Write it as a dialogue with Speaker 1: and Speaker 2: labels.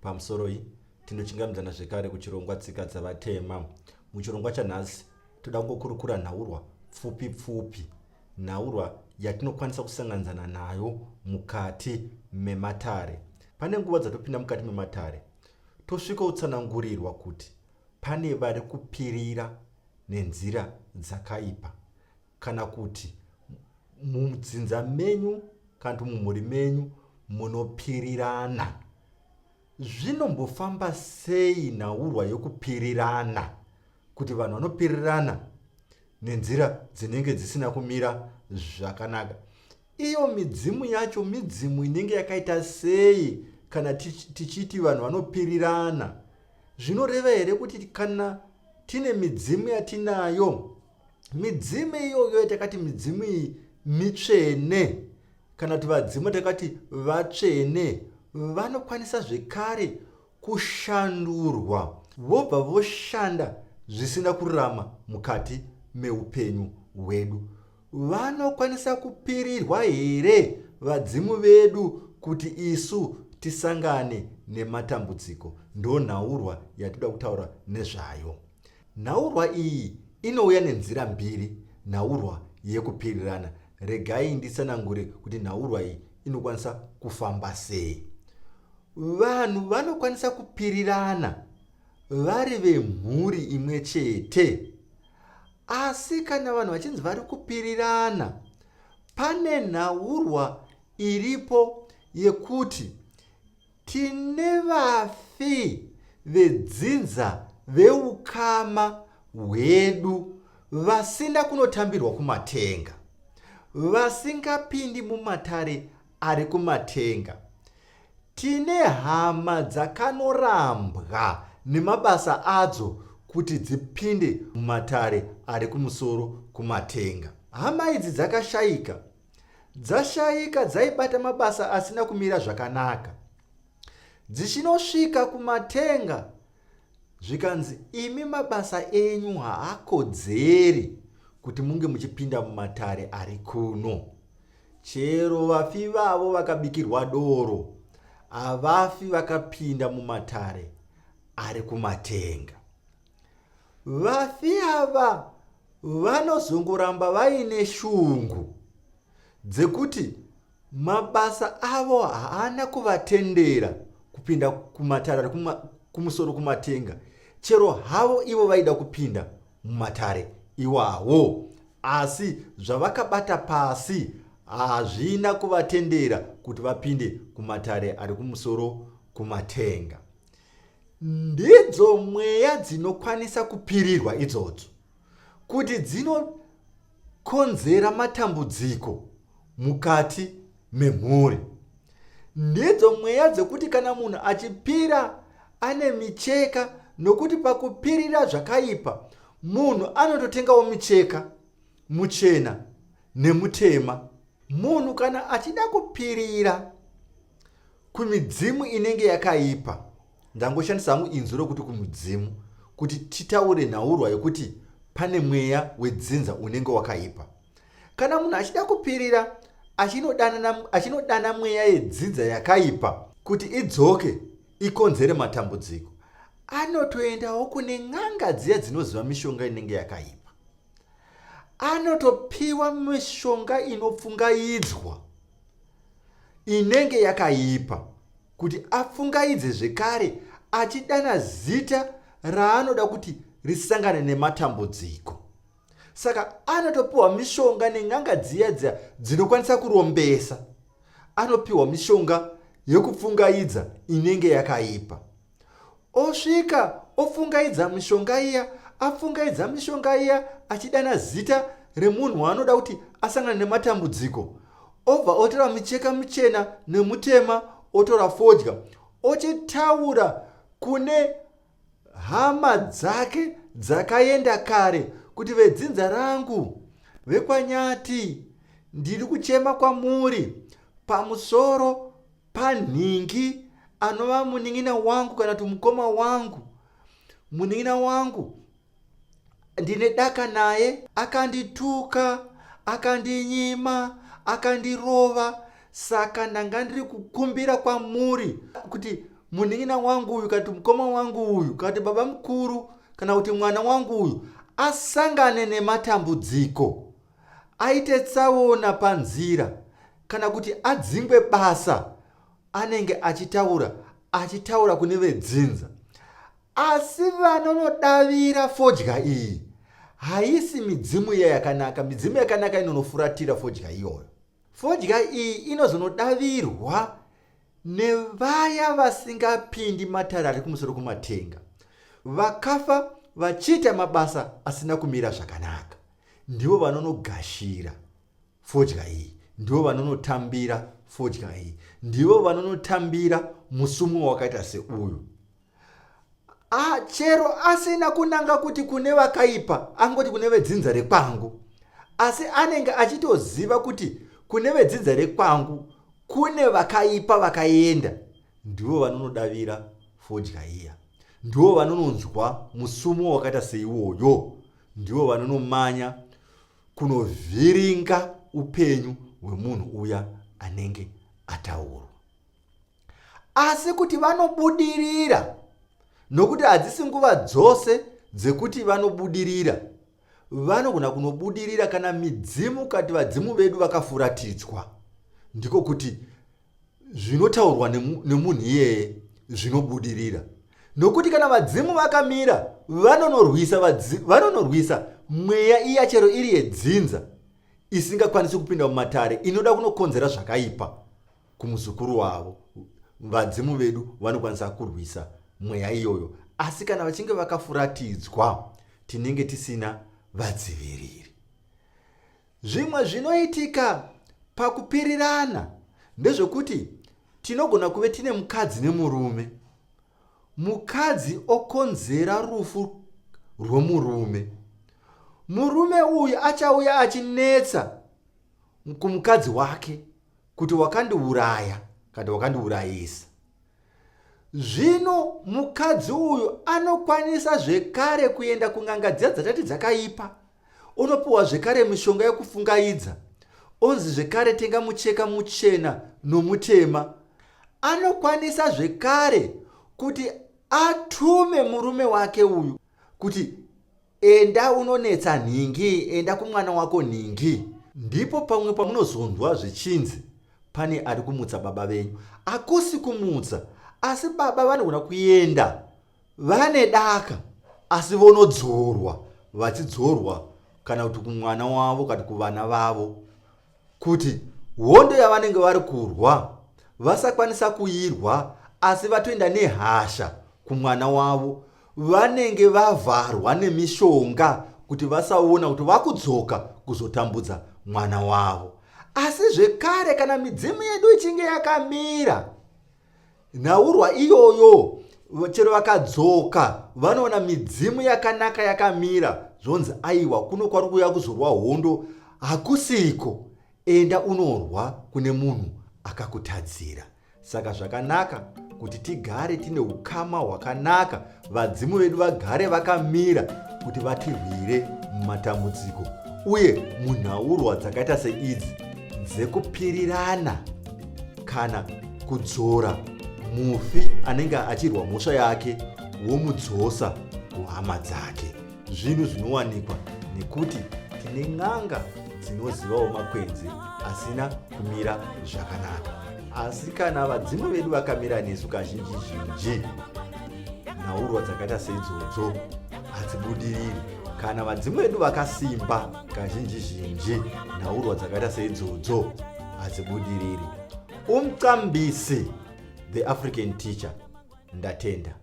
Speaker 1: Pamusoroi, tinochingamidzana zvekare kuchirongwa Tsika Dzavatema. Muchirongwa chanhasi, toda kungokurukura nhaurwa pfupi pfupi, nhaurwa yatinokwanisa kusanganidzana nayo mukati mematare. Pane nguva dzatopinda mukati mematare, tosvikoutsanangurirwa kuti pane vari kupirira nenzira dzakaipa kana kuti mudzinza menyu kana kuti mumhuri menyu munopirirana. Zvinombofamba sei nhaurwa yokupirirana kuti vanhu vanopirirana nenzira dzinenge dzisina kumira zvakanaka? Iyo midzimu yacho midzimu inenge yakaita sei kana tichiti vanhu vanopirirana? Zvinoreva here kuti kana tine midzimu yatinayo, midzimu iyoyo yatakati midzimu iyi mitsvene kana kuti vadzimu takati vatsvene vanokwanisa zvekare kushandurwa vobva voshanda zvisina kururama mukati meupenyu hwedu? Vanokwanisa kupirirwa here vadzimu vedu kuti isu tisangane nematambudziko? Ndonhaurwa yatinoda kutaura nezvayo. Nhaurwa iyi inouya nenzira mbiri, nhaurwa yekupirirana. Regai nditsanangure kuti nhaurwa iyi inokwanisa kufamba sei. Vanhu vanokwanisa kupirirana vari vemhuri imwe chete. Asi kana vanhu vachinzi vari kupirirana, pane nhaurwa iripo yekuti tine vafi vedzinza veukama hwedu vasina kunotambirwa kumatenga, vasingapindi mumatare ari kumatenga. Tine hama dzakanorambwa nemabasa adzo kuti dzipinde mumatare ari kumusoro kumatenga. Hama idzi dzakashaika. Dzashaika dzaibata mabasa asina kumira zvakanaka. Dzichinosvika kumatenga zvikanzi imi mabasa enyu haakodzeri kuti munge muchipinda mumatare ari kuno. Chero vafi vavo vakabikirwa doro, havafi vakapinda mumatare ari kumatenga. Vafi ava vanozongoramba vaine shungu dzekuti mabasa avo haana kuvatendera kupinda kumatare ari kumusoro kumatenga, chero havo ivo vaida kupinda mumatare iwawo, asi zvavakabata pasi hazvina kuvatendera kuti vapinde kumatare ari kumusoro kumatenga. Ndidzo mweya dzinokwanisa kupirirwa idzodzo kuti dzinokonzera matambudziko mukati memhuri. Ndidzo mweya dzekuti kana munhu achipira ane micheka, nokuti pakupirira zvakaipa munhu anototengawo micheka muchena nemutema. Munhu kana achida kupirira kumidzimu inenge yakaipa, ndangoshandisa hangu inzwi rokuti kumudzimu kuti titaure nhaurwa yekuti pane mweya wedzinza unenge wakaipa. Kana munhu achida kupirira achinodana mweya yedzinza yakaipa kuti idzoke ikonzere matambudziko, anotoendawo kune n'anga dziya dzinoziva mishonga inenge yakaipa. Anotopiwa mishonga inopfungaidzwa inenge yakaipa kuti apfungaidze zvekare achidana zita raanoda kuti risangane nematambudziko. Saka anotopiwa mishonga nen'anga dziya dziya dzinokwanisa kurombesa. Anopiwa mishonga yekupfungaidza inenge yakaipa. Osvika opfungaidza mishonga iya, apfungaidza mishonga iya achidana zita remunhu waanoda kuti asangane nematambudziko. Obva otora micheka michena nemutema, otora fodya, ochitaura kune hama dzake dzakaenda kare kuti vedzinza rangu vekwaNyati, ndiri kuchema kwamuri pamusoro panhingi anova munin'ina wangu kana kuti mukoma wangu. Munin'ina wangu ndine daka naye, akandituka, akandinyima, akandirova, saka ndanga ndiri kukumbira kwamuri kuti munin'ina wangu uyu kana kuti mukoma wangu uyu kana kuti baba mukuru kana kuti mwana wangu uyu asangane nematambudziko aite tsaona panzira kana kuti adzingwe basa anenge achitaura achitaura kune vedzinza asi vanonodavira fodya iyi haisi midzimu iya yakanaka midzimu yakanaka inonofuratira fodya iyoyo fodya iyi inozonodavirwa nevaya vasingapindi matare ari kumusoro kumatenga vakafa vachiita mabasa asina kumira zvakanaka ndivo vanonogashira fodya iyi ndivo vanonotambira fodya iyi ndivo vanonotambira musumo wakaita seuyu A, chero asina kunanga kuti kune vakaipa angoti kune vedzinza rekwangu asi anenge achitoziva kuti kune vedzinza rekwangu kune vakaipa vakaenda ndivo vanonodavira fodya iya ndivo vanononzwa musumo wakaita seiwoyo ndivo vanonomanya kunovhiringa upenyu hwemunhu uya anenge ataurwa asi kuti vanobudirira nokuti hadzisi nguva dzose dzekuti vanobudirira vanogona kunobudirira kana midzimu kati vadzimu vedu vakafuratidzwa ndiko kuti zvinotaurwa nemunhu iyeye zvinobudirira nokuti kana vadzimu vakamira vanonorwisa vanonorwisa mweya iya chero iri yedzinza isingakwanisi kupinda mumatare inoda kunokonzera zvakaipa kumuzukuru wavo vadzimu vedu vanokwanisa kurwisa mweya iyoyo asi kana vachinge vakafuratidzwa tinenge tisina vadziviriri Zvimwe zvinoitika pakupirirana ndezvekuti tinogona kuve tine mukadzi nemurume. Mukadzi okonzera rufu rwemurume. Murume uyu achauya achinetsa kumukadzi wake kuti wakandiuraya kana wakandiurayisa. Zvino mukadzi uyu anokwanisa zvekare kuenda kun'anga dziya dzatati dzakaipa onopiwa zvekare mishonga yekufungaidza onzi zvekare tenga mucheka muchena nomutema anokwanisa zvekare kuti atume murume wake uyu kuti Enda unonetsa nhingi, enda kumwana wako nhingi. Ndipo pamwe pamunozonzwa zvichinzi pane ari kumutsa baba venyu. Hakusi kumutsa, asi baba vanogona kuenda vane daka asi vonodzorwa vachidzorwa kana kuti kumwana wavo kana kuvana vavo kuti hondo yavanenge vari kurwa vasakwanisa kuirwa asi vatoenda nehasha kumwana wavo vanenge vavharwa nemishonga kuti vasaona kuti vakudzoka kuzotambudza mwana wavo asi zvekare kana midzimu yedu ichinge yakamira nhaurwa iyoyo chero vakadzoka vanoona midzimu yakanaka yakamira zvonzi aiwa kuno kwari kuuya kuzorwa hondo hakusiko enda unorwa kune munhu akakutadzira saka zvakanaka kuti tigare tine ukama hwakanaka vadzimu vedu vagare vakamira kuti vatirwire mumatambudziko uye munhaurwa dzakaita seidzi dzekupirirana kana kudzora mufi anenge achirwa mhosva yake womudzosa kuhama dzake zvinhu zvinowanikwa nekuti tine n'anga dzinozivawo makwenzi asina kumira zvakanaka asi kana vadzimu vedu vakamira nesu kazhinji zhinji nhaurwa dzakaita seidzodzo hadzibudiriri kana vadzimu vedu vakasimba kazhinji zhinji nhaurwa dzakaita seidzodzo hadzibudiriri umcambisi the african teacher ndatenda.